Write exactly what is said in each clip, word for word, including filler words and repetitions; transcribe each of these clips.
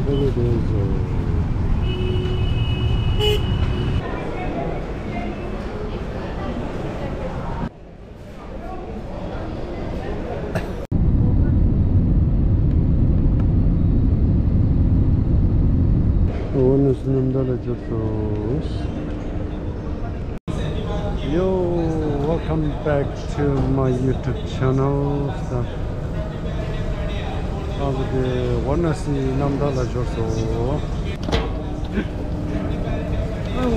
འོ་ན་སུ་རྣམ་དག་ལ་འབྱོར་སོང་། Yo, welcome back to my YouTube channel. ཨ་ཁུ་དེ་ཝ་ར་ཎ་སི་རྣམ་དག་ལ་འབྱོར་སོང་།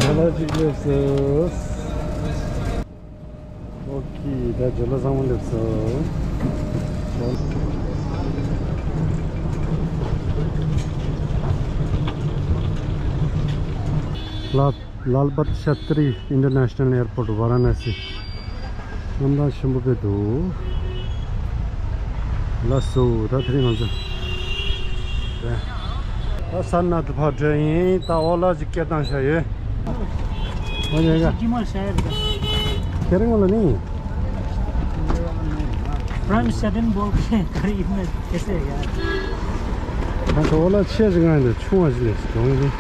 ཇ་ལ་ཅིག་སླེབས་སོང་། ཨོ་ཁེ། ད་ཇ་ལ་ཚང་མ་སླེབས་སོང་། ལ་ལལ་པད་ཤ་ཏྲི་ཨིན་ཊར་ནེ་ཤ་ནལ་ཨེར་པོར་ཊི་ཝ་ར་ཎ་སི། གནམ་ཐང་ཆེན་པོ་དཔེ་འདུག་ལགས་སོ། ད་དེ་རིང་ང་ཚོ་ད་སར་ནཱཐ་ཕར་འགྲོ་ཡིན། ད་ཨོ་ལ་ཅིག་སྐད་བཏང་བཞག་ཡོད། ཨོ་ཡ་ཡ། དེ་རིང་ལ་ནི། friend sudden बोल के गाड़ी में कैसे यार। ང་ཚོ་ཨོ་ལ་ཆེ་ཞིག་ང་འདི་ཆུང་བ་ཞིག་ལས་སུ་གྱོང་གི།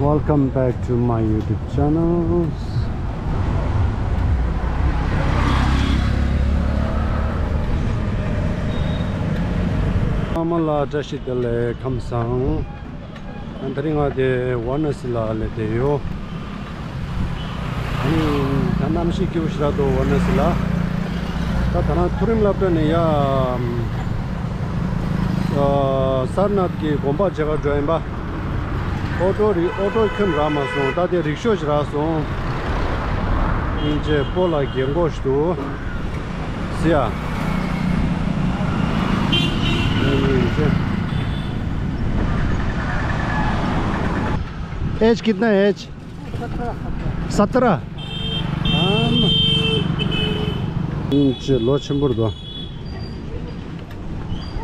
Welcome back to my YouTube channel. ཨ་མ་ལགས་བཀྲ་ཤིས་བདེ་ལེགས། ཁམས་བཟང་། ཨ་དེ་རིང་ང་དེ་ཝ་ར་ཎ་སི་ལ་སླེབས་བསྡད་ཡོད། ཨ་ནི་ད་གནམ་གཤིས་སྐྱིད་པོ་ཞེ་དྲག་འདུག་ཝ་ར་ཎ་སི་ལ། ད་ད་རང་མཐོ་རིམ་སློབ་གྲྭ་ནས་ཡ་ཨ་སར་ནཱཐ་ཀྱི་དགོན་པ་མཇལ་ཁ་འགྲོ་ཡིན་པ། ཨོ་ཊོ་རི་ཨོ་ཊོ་ཁྱོན་རག་མ་སོང་། ད་དེ་རིག་ཤོ་ཞིག་རག་སོང་། སྙིང་རྗེ། སྤོ་ལགས་རྒན་གོག་ཞིག་འདུག་ཟེར་ཡ། एज कितना है एज? सत्रह। हाँ। लो छम्बर दो।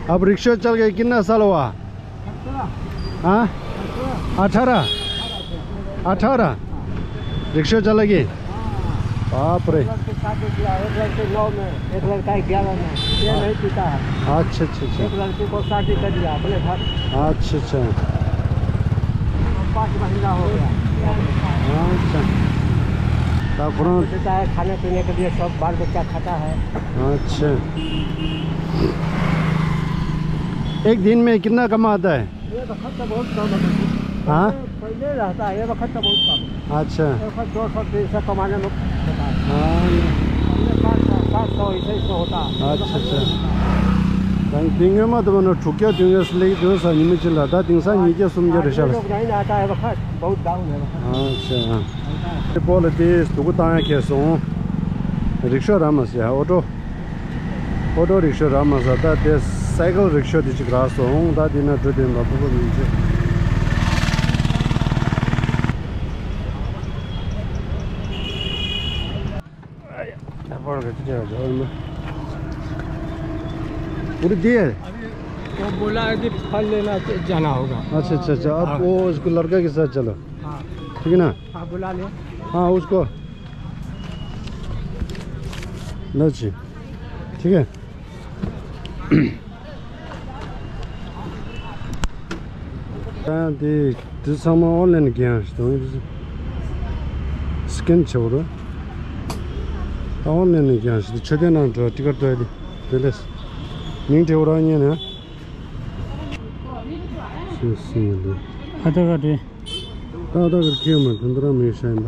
अब रिक्शा चल के कितना साल हुआ? हाँ? अठारह। अठारह। रिक्शा चलेगी? बाप रे। एक लड़के सात में किया, एक लड़के नौ में, एक लड़का ग्यारह में। ये नहीं पीता है। अच्छा, अच्छा, अच्छा। एक लड़के को शादी कर दिया अपने घर। अच्छा, अच्छा। पाँच महीना हो गया। अच्छा। तो पुराना देता है खाने पीने के लिए, सब बाल बच्चा खाता है। अच्छा। एक दिन में कितना कमाता है? ये वक्त तो बहुत कम है। हाँ? पहले रहता है, ये वक्त तो बहुत कम है। अच्छा। ये वक्त दो सौ तीन सौ कमाने में होता है। हाँ। पहले पाँच सौ, सात सौ, ऐसे ही तो होता है। अच्छा, अच्छा। ད་དེ་སྔོན་མ་དུ་བ་ན་དྲུག་བརྒྱ་བདུན་བརྒྱ་སླེབས་འདུག་ས་ཉི་མ་གཅིག་ལ། ད་དེང་སང་ཉིས་བརྒྱ་སུམ་བརྒྱ་རེད་ཤག་ལ། लोग नहीं आता है वक्त, बहुत डाउन है वक्त। अच्छा। དེ་པོ་ལ་དེ་སྡུག་གུ་བཏང་ཡ་ཁེལ་སོང་། རིག་ཤོ་རག་མ་སོང་ཡ། ཨོ་ཊོ། ཨོ་ཊོ་རིག་ཤོ་རག་མ་སོང་། ད་དེ་སའི་ཀལ་རིག་ཤོ་དེ་གཅིག་རག་སོང་། ད་དེ་ན་འགྲོ་དེ་ན་ཕུ་བོ་མིན་ཚེ། पूरी दी है। वो बोला है कि फल लेना च-, जाना होगा। अच्छा, अच्छा, अच्छा। आप हाँ। वो उसको लड़का के साथ चलो। हाँ। ठीक है ना? हाँ, बुला ले। हाँ, उसको। लो जी। ठीक है। ད་དེ་དེ་ཚང་མ་ཨོན་ལན་གྱང་ཞིག་དང་། སི་ཀེན་བྱེད་པ་རེད། ད་ཨོན་ལན་གྱང་ཞིག་མཆོད་རྟེན་ནང་འགྲོ། ཊི་ཀེ་ཊི་སྟོན་དེ་དེ་ལས་མིང་དྲི་བ་རང་ཉན་ན། སུ་སུ་ཡིན་འདུག་ཨ་ད་ག་རེད། ད་ད་གར་ཁྱེད་མ་དོན་དུ་རང་མིང་ཤ་ཡིན་པ།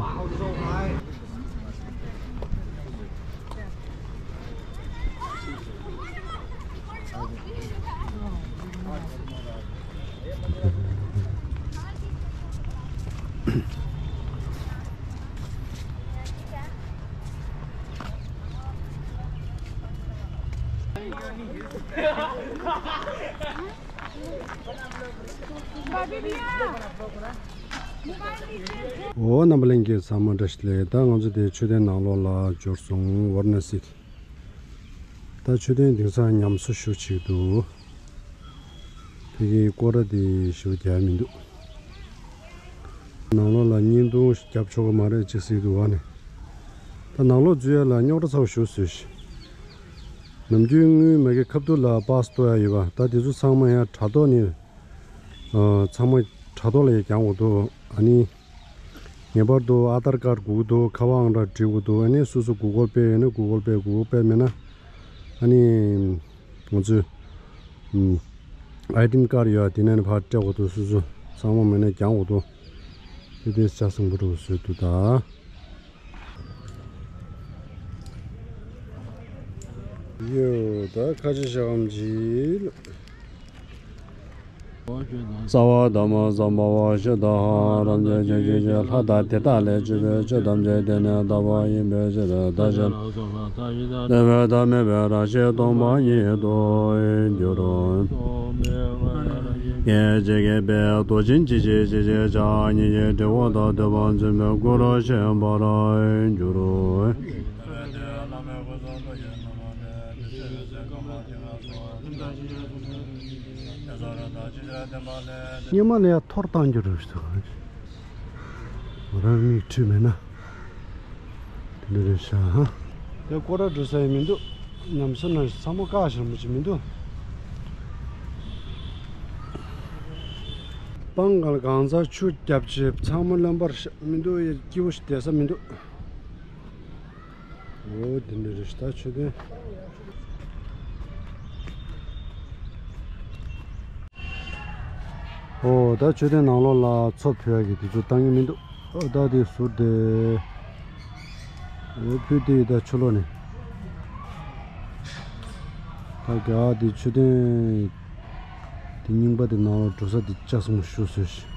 འོ། རྣམ་པ་ལྷན་རྒྱས་ཚང་མ་བཀྲ་ཤིས་བདེ་ལེགས། ད་ང་ཚོ་དེ་མཆོད་རྟེན་ནང་ལོགས་ལ་འབྱོར་སོང་། ཝཱ་ར་ཎ་སི། ད་མཆོད་རྟེན་དེང་སང་ཉམས་གསོ་ཞེ་པོ་བྱེད་ཀྱི་འདུག་ཕ་གིའི་སྐོར་ར་དེ་ཞེ་པོ་རྒྱག་མི་འདུག་ནང་ལོགས་ལ་བརྙན་ཐུང་རྒྱབ་ཆོག་གི་མ་རེད་ཅིག་ཟེར་འདུག་བ་ནི། ད་ནང་ལོགས་འཛུལ་ཡ་ལ་རྙོག་དྲ་ཚ་པོ་ཞེ་པོ་བཟོས་ཤག་ནམ་རྒྱུན་སྔོན་མ་གི་ཁ་ཐུག་ལ་པཱ་སི་ཐོབ་ཡ་ཡོད་པ། ད་དེ་ཚོ་ཚང་མ་ཡང་དྲ་ཐོག་ནས། ཨ། ཚང་མ་དྲ་ཐོག་ལ་ཡང་རྒྱག་དགོས་འདུག་ཨ་ནི། ངེས་པར་དུ་ཨ་དྷར་ཀར་དགོས་ཀྱི་འདུག་ཁ་པར་ཨང་གྲངས་བྲིས་དགོས་འདུག་ཨ་ནི་སོ་སོ་གུ་གལ་པེ་ཡོད་ན་གུ་གལ་པེ། གུ་གལ་པེ་མེད་ན་ཨ་ནི་ང་ཚོས། ཨམ། ཨའི་ཊི་ཨེམ་ཀར་ཡོད། དེ་ནས་ཕར་སྤྲད་དགོས་འདུག་སོ་སོ་ཚང་མ་མེད་ན་རྒྱག་དགོས་འདུག་དེ་དེ་ལྕགས་ཟམ་པ་འདྲ་བོ་བཟོས་འདུག་ད། ཡོ། ད་ཁ་ཆེ་ཞག་གམ་གྱི། རྩ་བ་དམ་པ་སམྦྷ་ཝ་ཤ་ཏ་ཧ། རབ་འབྱམས་ཆོས་ཀྱི་ཆོས་ལྷ་དང་དེ་དག་ལས་བྱུང་བའི་ཆོས་ཐམས་ཅད་དེ་ནས་དག་པ་ཡིན་པའི་ཕྱིར། བདག་ཅག་བདེན་པའི་མཐའ་མེད་པའི་རང་བཞིན་སྟོང་པ་ཉིད་དུ་འགྱུར། ངེས་འབྱེད་མཁས་པས་མདོ་ཆེན་ཇི་ཞིག་ཇི་ཞིག་བྱ། ཉིད་ཀྱི་དྲི་བ་དང་ཐོས་པ་འཛིན་པའི་སྐུ་རུ་ཤེས་པར་འགྱུར། སྙེ་མ་ལ་ཡ་ཐོར་བཏང་རྒྱུ་རེད་ཟེར། ང་རང་མིག་འཁྲུལ་མེད་ན་དེ་འདྲ་རེད་ཤག་དེ་སྐོར་ར་འགྲོ་ས་ཡང་མི་འདུག་ཉམས་གསོ་ནང་ཚང་མ་བཀག་ཞིག་རིན་པོ་ཆེ་མི་འདུག་སྤང་གང་ལ་གང་ཚ་ཆུ་རྒྱབ་ཆེ་ཚང་མ་རློན་པར་ཤ་མི་འདུག་ཡ་སྐྱིད་པོ་ཞིག་བསྡད་ས་མི་འདུག་འོ་དེ་འདྲ་རེད་ཤག་ད་མཆོད་རྟེན། འོ་ད་མཆོད་རྟེན་ནང་ལོགས་ལ་མཚོ་ཕུད་ཡ་གི་དེ་ཚོ་བཏང་གི་མི་འདུག་ཨོ་ད་དེ་ཟུར་དེ། འོ་ཕུད་དེ་ད་ཕྱི་ལོགས་ནས། ད་རྒྱ་གར་དེ་མཆོད་རྟེན་དེ་རྙིང་པ་དེ་ནང་ལ་འགྲོ་ས་དེ་ལྕགས་ཟམ་ཞུ་ཟེར་ཞིག་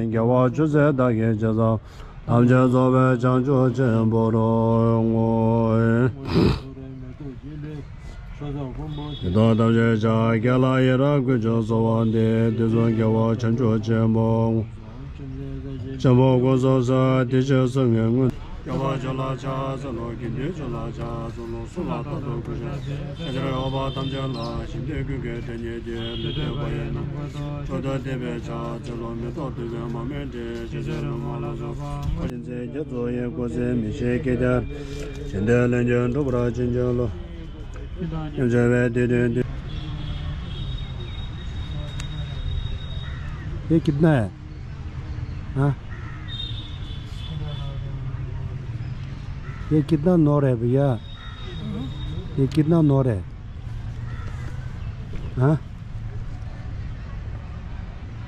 དགེ་བ་ཅུང་ཟད་བདག་གིས་བྱས་ཙང་། ཐམས་ཅད་རྫོགས་པའི་བྱང་ཆུབ་ཆེན་པོར་བསྔོ། དེ་དག་ཐམས་ཅད་ཀྱང་དགེ་ལ་ཡི་རང་ཀུན་ཀྱང་གསོལ་བ་འདེབས། དེ་ཚོ་དགེ་བ་བྱང་ཆུབ་ཆེན་པོར་བསྔོ། ཆེན་པོ་སྐུ་གསུམ་སོགས་དེ་ཕྱིར་གསུང་ངེས་སྔོན། དགེ་བ་ཕྱོགས་ལ་ཕྱག་འཚལ་ལོ། དགེ་འདུན་ཕྱོགས་ལ་ཕྱག་འཚལ་ལོ། གསུམ་ལ་རྟག་ཏུ་གུས་ཕྱག་འཚལ། ཕྱག་བྱར་འོས་པ་ཐམས་ཅད་ལ། ཞིང་དུས་ཀུན་གྱི་དོན་གཉེར་གྱི། ལུས་བཏུད་པ་ཡི་ནང་། མཆོག་ཏུ་གཏད་པའི་ཕྱག་འཚལ་ལོ། མེ་ཏོག་བདུག་སྤོས་མར་མེ་སྤྲིན། ཞལ་བཞུགས་ལྷུང་བཟེད་ལ་སོགས་པ། ཁོ་ཆེན་ཚེ་རྒྱ་མཚོ་ཡི་སྐུ་ཚེ་མི་ཤིགས་ཀྱི་དར། ཆེ་འདོད་ལས་རྒྱུ་འགྲུབ་པར་བྱིན་གྱིས་རློབས། སྙིང་རྗེ་བའི་དུས་སྟོན་དུས། ये कितना है? हाँ? ये कितना नोट है भैया? ये कितना नोट है? हाँ?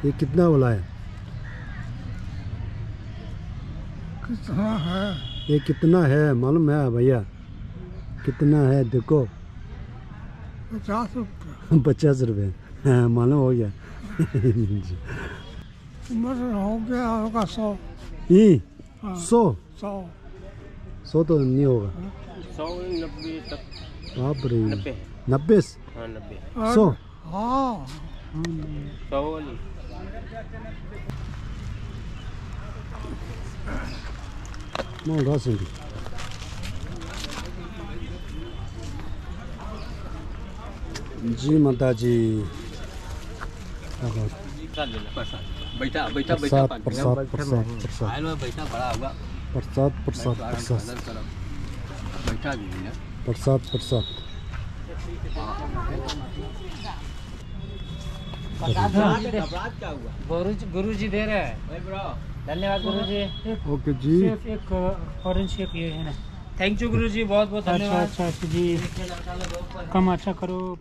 ये कितना वाला है? कितना है? ये कितना है, मालूम है भैया? कितना है देखो। पचास रुपये। पचास रुपये। हाँ, मालूम हो गया। मतलब हो गया होगा सौ। ई? हाँ। सौ? सौ। सौ तो नहीं होगा। सौ नब्बे तक। बाप रे। नब्बे। नब्बे से? हाँ, नब्बे। सौ? हाँ। सौ वाली। ནང་ར་སེང་གེ། जी माता जी। प्रसाद ले लो, प्रसाद। बैठा, बैठा, बैठा, प्रसाद, प्रसाद, प्रसाद। आयल में बैठा, बड़ा हुआ। प्रसाद, प्रसाद, बैठो, आराम से प्रसाद। आदर करो। बैठा भी है। प्रसाद, प्रसाद। प्रसाद, प्रसाद क्या हुआ? गुरु जी, गुरु जी दे रहे हैं। भाई ब्रो। धन्यवाद गुरु जी। ओके जी। सिर्फ एक ऑरेंज शेक ये है ना। थैंक यू गुरु जी, बहुत बहुत अच्छा, धन्यवाद। अच्छा, अच्छा जी। काम अच्छा करो।